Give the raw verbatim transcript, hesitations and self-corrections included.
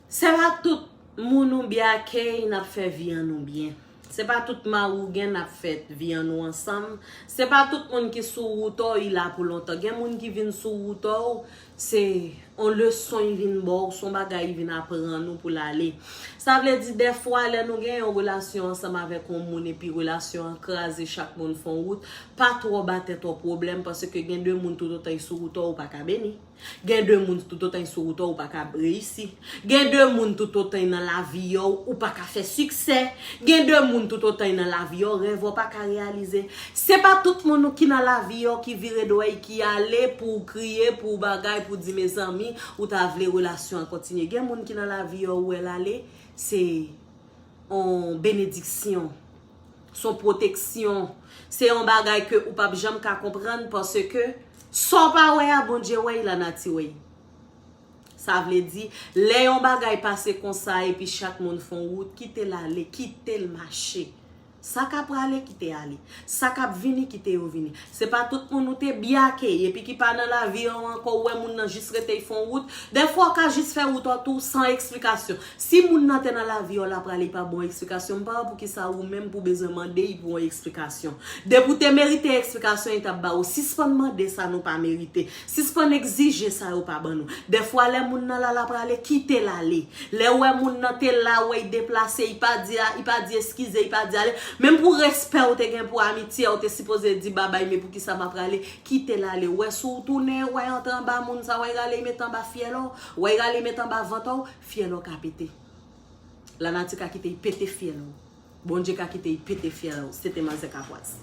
Se pa tout moun ou byen akèy n ap fè vi an nou byen. Se pa tout mari w gen n ap fè vi an nou ansanm. Se pa tout moun ki sou wout ou y la pou lontan. Gen moun ki vin sou wout ou, se yon leson y vin ba w, se yon bagay y vin aprann ou pou l ale. Sa vle di, dèfwa, lè nou gen yon relasyon ansanm avèk yon moun epi relasyon an kraze, chak moun fè yon wout, pa twò ba tèt ou pwoblèm, paske gen de moun toutotan y sou wout ou, ou pa ka beni. Gen de moun toutotan y sou wout ou, ou pa ka reyisi. Gen de moun toutotan y nan lavi ou, ou pa ka fè siksè. Gen de moun toutotan y nan lavi ou, rèv ou pa ka reyalize. Se pa tout moun ki nan lavi ou ki vire dwèy ki ale pou w kriye, pou w bagay, pou w di mezanmi, ou ta vle relasyon an kontinye. Gen moun ki nan lavi ou, ou wè l ale, se yon benediksyon. Se yon pwoteksyon. Se yon bagay ke ou p ap janm ka konprann paske sa w pa wè a, Bondye wè y, lanati wè y. Sa vle di, lè yon bagay pase konsa epi chak moun fè yon wout, kite l ale, kite l mache. Sa k ap prale, kite ale. Sa k ap vini, kite yo vini. Se pa tout moun ou te byen akèy epi ki pa nan lavi an ankò, ou wè moun nan jis rete y fè yon wout. Dèfwa, w ka jis fè wout ou tou san eksplikasyon. Si moun nan te nan lavi w, l ap prale, pa bon eksplikasyon, m pa wè poukisa ou menm pou bezwen mande y pou yon eksplikasyon. Depi w te merite eksplikasyon, y t ap ba ou. Sispann mande sa nou pa merite. Sispann egzije sa yo pa ban nou. Dèfwa, lè moun nan la, l ap prale, kite l ale. Lè w wè moun nan te la, w wè y deplase, y pa di, y pa di eskize, y pa di ale. Menm pou respè w te gen pou amitye a, w te sipoze di babay, men poukisa m ap prale? Kite l ale. W wè si w tounen, w wè y antre anba moun sa, w wè y rale y mete anba fyèl ou, w wè y rale y mete anba vant ou, fyèl ou ka pete. Lanati ka kite y pete fyèl ou. Bondye ka kite y pete fyèl ou. Se te manzè kapwaz.